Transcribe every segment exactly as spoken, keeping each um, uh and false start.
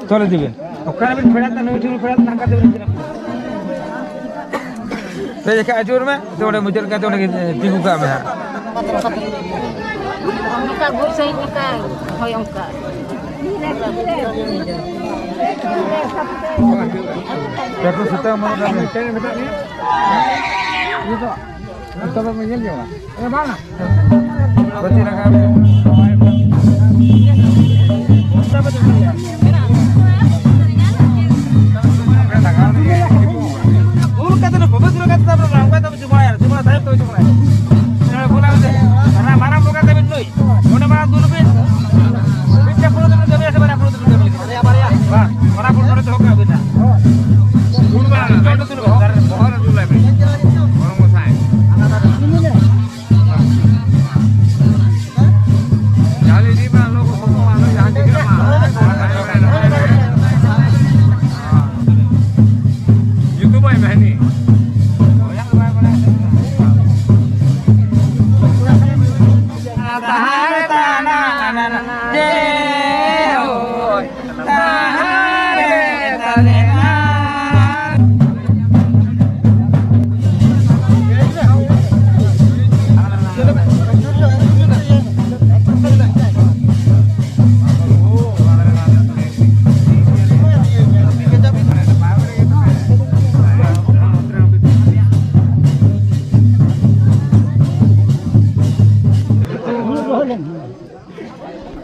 ᱪᱚᱞ ᱤᱫᱤ ᱵᱮᱱ᱾ ᱚᱠᱟᱨᱮ ᱵᱮᱱ ᱯᱷᱮᱰᱟᱜ ᱠᱟᱱᱟ? ᱱᱩᱭ ᱴᱷᱮᱱ ᱯᱷᱮᱰᱟᱜ ᱠᱟᱱᱟ, ᱦᱟᱱᱠᱟ ᱛᱮᱵᱮᱱ ᱤᱫᱤ ᱠᱟᱱᱟ᱾ ᱯᱮ ᱡᱚᱠᱷᱟ ᱟᱹᱪᱩᱨ ᱢᱮ, ᱛᱚ ᱚᱸᱰᱮ ᱢᱩᱪᱟᱹᱫ ᱠᱟᱛᱮ ᱚᱸᱰᱮ ᱜᱮ ᱛᱤᱸᱜᱩ ᱠᱟᱜ ᱢᱮ ᱦᱟᱸᱜ᱾ ᱚᱱᱠᱟ ᱜᱷᱩᱨ ᱥᱟᱺᱦᱤᱡ ᱞᱮᱠᱟ, ᱦᱳᱭ ᱚᱱᱠᱟ᱾ ᱯᱮ ᱯᱩᱱ ᱥᱩᱛᱟᱹᱢ ᱢᱚᱱᱮ ᱠᱟᱜ ᱢᱮ᱾ ᱱᱤᱛᱚᱜ ᱛᱚᱵᱮ ᱵᱚᱱ ᱧᱮᱞ ᱧᱚᱜᱟ᱾ ᱮ ᱵᱟᱝᱟ᱾ ᱵᱟᱹᱛᱤ ᱞᱟᱜᱟᱣ ᱢᱮ᱾ ᱫᱩᱞ ᱠᱟᱛᱮ ᱫᱚ ᱯᱚᱵᱤᱛᱨᱚ ᱠᱟᱛᱮ ᱛᱟᱨᱯᱚᱨᱮ ᱚᱱᱠᱟ ᱫᱚ ᱪᱩᱢᱟᱹᱲᱟᱭᱟ, ᱪᱩᱢᱟᱹᱲᱟ ᱛᱟᱭᱚᱢ ᱛᱮ ᱪᱩᱢᱟᱹᱲᱟᱭᱟ᱾ ᱦᱮᱸ, ᱵᱚᱞᱮ ᱚᱱᱛᱮ ᱢᱟᱨᱟᱝ, ᱢᱟᱨᱟᱝ ᱵᱚᱸᱜᱟ ᱛᱟᱵᱮᱱ ᱱᱩᱭ᱾ ᱚᱸᱰᱮ ᱢᱟ ᱫᱩᱞ ᱵᱤᱱ᱾ ᱢᱤᱫᱴᱮᱱ ᱯᱷᱩᱲᱩᱜ ᱛᱮᱵᱮᱱ ᱠᱟᱹᱢᱤᱭᱟ ᱥᱮ ᱵᱟᱨᱭᱟ ᱯᱷᱩᱲᱩᱜ ᱛᱮᱵᱮᱱ ᱠᱟᱹᱢᱤᱭᱟ? ᱵᱟᱝ, ᱚᱱᱟ ᱯᱷᱩᱲᱩᱜ ᱱᱚᱰᱮ ᱫᱚᱦᱚ ᱠᱟᱜ ᱵᱤᱱ ᱱᱟᱦᱟᱜ᱾ ᱫᱩᱞ ᱵᱟᱝ, ᱪᱚᱴ ᱨᱮ ᱫᱩᱞ ᱵᱟᱝ᱾ ᱵᱚᱦᱚᱜ ᱨᱮ ᱫᱩᱞᱟᱭ ᱵᱤᱱ᱾ ᱦᱚᱲᱢᱚ ᱥᱟᱭ᱾ ᱡᱟᱦᱟᱸ ᱤᱫᱤ ᱢᱟ, ᱞᱚᱜᱚ ᱠᱚ ᱢᱟ, ᱡᱟᱦᱟᱸ ᱪᱤᱠᱟᱹ ᱢᱟ᱾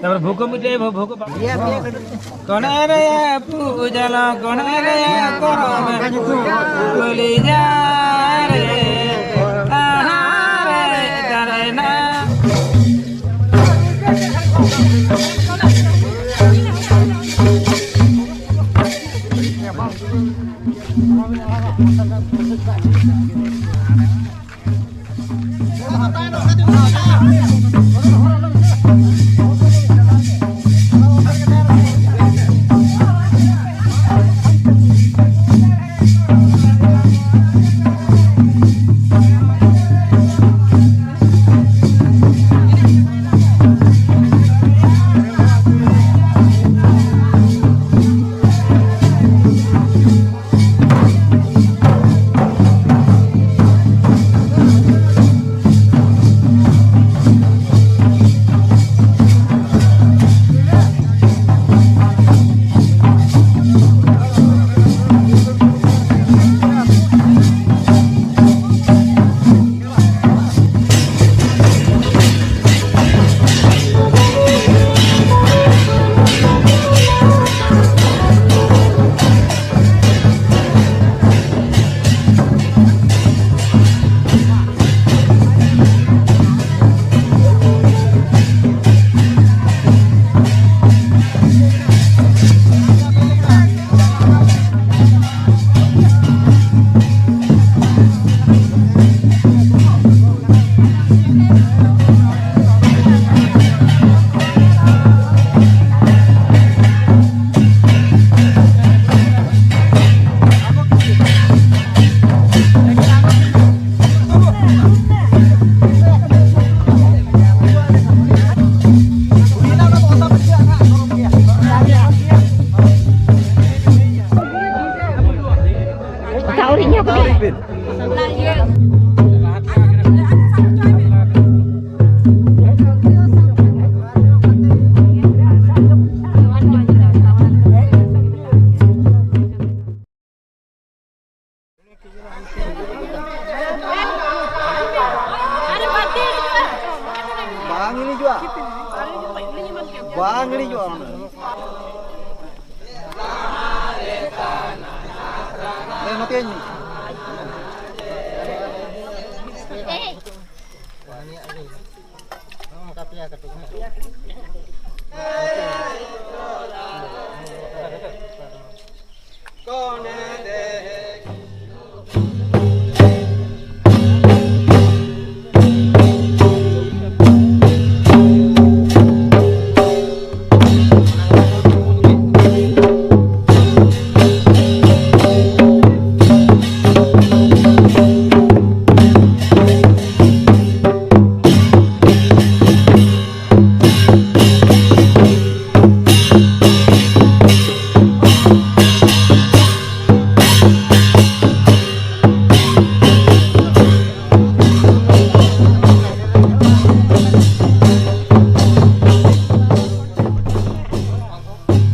ᱛᱟᱨᱯᱚᱨᱮ ᱵᱷᱩᱠᱩ ᱢᱤᱫᱴᱮᱡ ᱵᱷᱩ-, ᱵᱷᱩᱠᱩ ᱵᱟ-, ᱠᱚᱱᱮ ᱨᱮ ᱯᱩᱡᱟᱞᱟ, ᱠᱚᱱᱮ ᱨᱮ ᱠᱚᱨᱚᱢ, ᱠᱩᱞᱤ ᱡᱟᱨᱮ, ᱟᱦᱟᱨᱮ ᱠᱟᱨᱮᱱᱟ᱾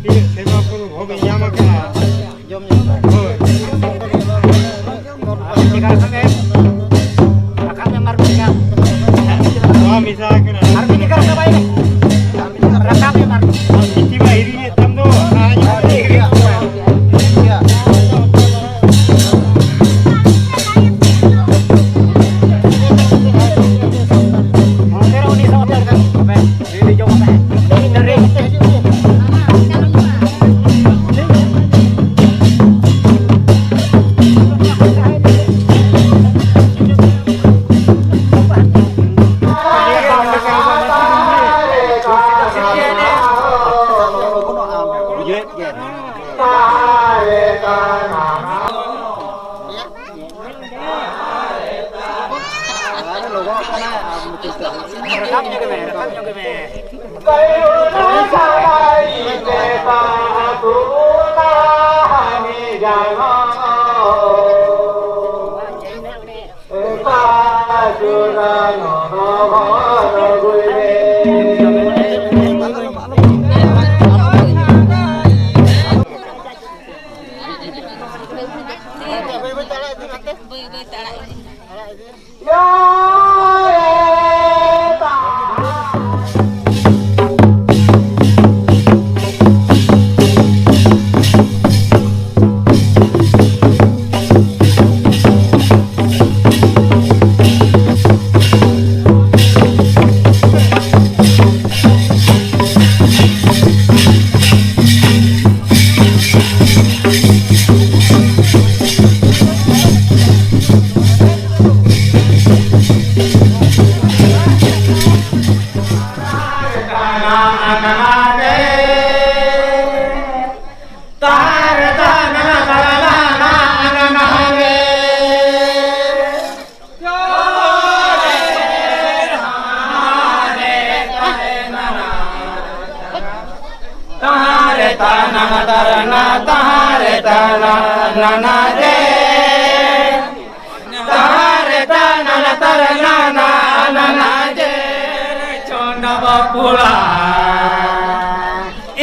ᱪᱮᱫ ᱥᱮᱵᱟ ᱠᱚ ᱵᱷᱳᱜᱽ ᱧᱟᱢ ᱟᱠᱟᱫᱼᱟ? ᱡᱚᱢ ᱧᱩ᱾ ᱦᱳᱭ᱾ ᱟᱨ ᱢᱤᱫ ᱡᱟᱭᱜᱟ ᱨᱟᱠᱟᱵ ᱢᱮ᱾ ᱨᱟᱠᱟᱵ ᱢᱮ, ᱢᱟᱨ᱾ ᱱᱚᱣᱟ ᱢᱮᱥᱟ ᱟᱠᱟᱱᱟ᱾ ᱟᱨ ᱢᱤᱫ ᱡᱟᱭᱜᱟ ᱨᱟᱠᱟᱵ ᱟᱭ ᱢᱮ᱾ ᱨᱟᱠᱟᱵ ᱢᱮ, ᱢᱟᱨ᱾ ᱟᱨ ᱵᱷᱤᱛᱤ ᱢᱟ ᱦᱤᱨᱤᱧ ᱮᱫ ᱛᱟᱢ ᱫᱚ᱾ ᱚᱱᱛᱮ ᱨᱮ ᱩᱱᱤ ᱥᱟᱶᱛᱮ ᱨᱟᱠᱟᱵ ᱢᱮ᱾ ᱨᱟᱠᱟᱵ ᱧᱚᱜ ᱢᱮ, ᱨᱟᱠᱟᱵ ᱧᱚᱜ ᱢᱮ᱾ ᱛᱟᱨᱟᱱᱟ ᱛᱟᱦᱟᱨᱮ ᱛᱟᱱᱟ ᱱᱟᱱᱟ ᱡᱮ, ᱛᱟᱦᱟᱨᱮ ᱛᱟᱱᱟ ᱛᱟᱨᱟᱱᱟ ᱱᱟᱱᱟ ᱡᱮ, ᱪᱚᱱᱫᱟ ᱵᱟᱯᱩᱲᱟ᱾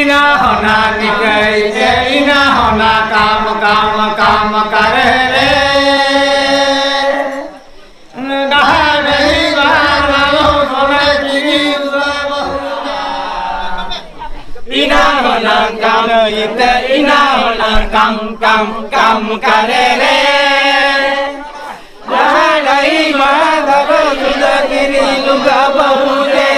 ᱤᱱᱟ ᱦᱚᱱᱟ ᱱᱤᱠᱟᱹᱭ ᱡᱮ, ᱤᱱᱟ ᱦᱚᱱᱟ ᱠᱟᱢ ᱠᱟᱢ ᱠᱟᱢ ᱠᱟᱨᱮ ᱨᱮ᱾ ᱰᱟᱦᱟᱨ ᱰᱟᱹᱦᱤ ᱵᱟᱦᱟ ᱞᱟᱞᱚ ᱥᱚᱱᱟ ᱠᱤᱨᱤ ᱩᱨᱟ ᱵᱟᱦᱩ᱾ ᱤᱱᱟ ᱦᱚᱱᱟᱝ ᱠᱟᱢ ᱤᱛᱮ, ᱤᱱᱟ ᱦᱚᱱᱟᱝ ᱠᱟᱢ ᱠᱟᱢ ᱠᱟᱢ ᱠᱟᱨᱮ ᱨᱮ᱾ ᱰᱟᱦᱟᱨ ᱰᱟᱹᱦᱤ ᱵᱟᱦᱟ ᱞᱟᱞᱚ ᱥᱚᱱᱟ ᱠᱤᱨᱤ ᱞᱩᱜᱟ ᱵᱟᱦᱩ ᱨᱮ᱾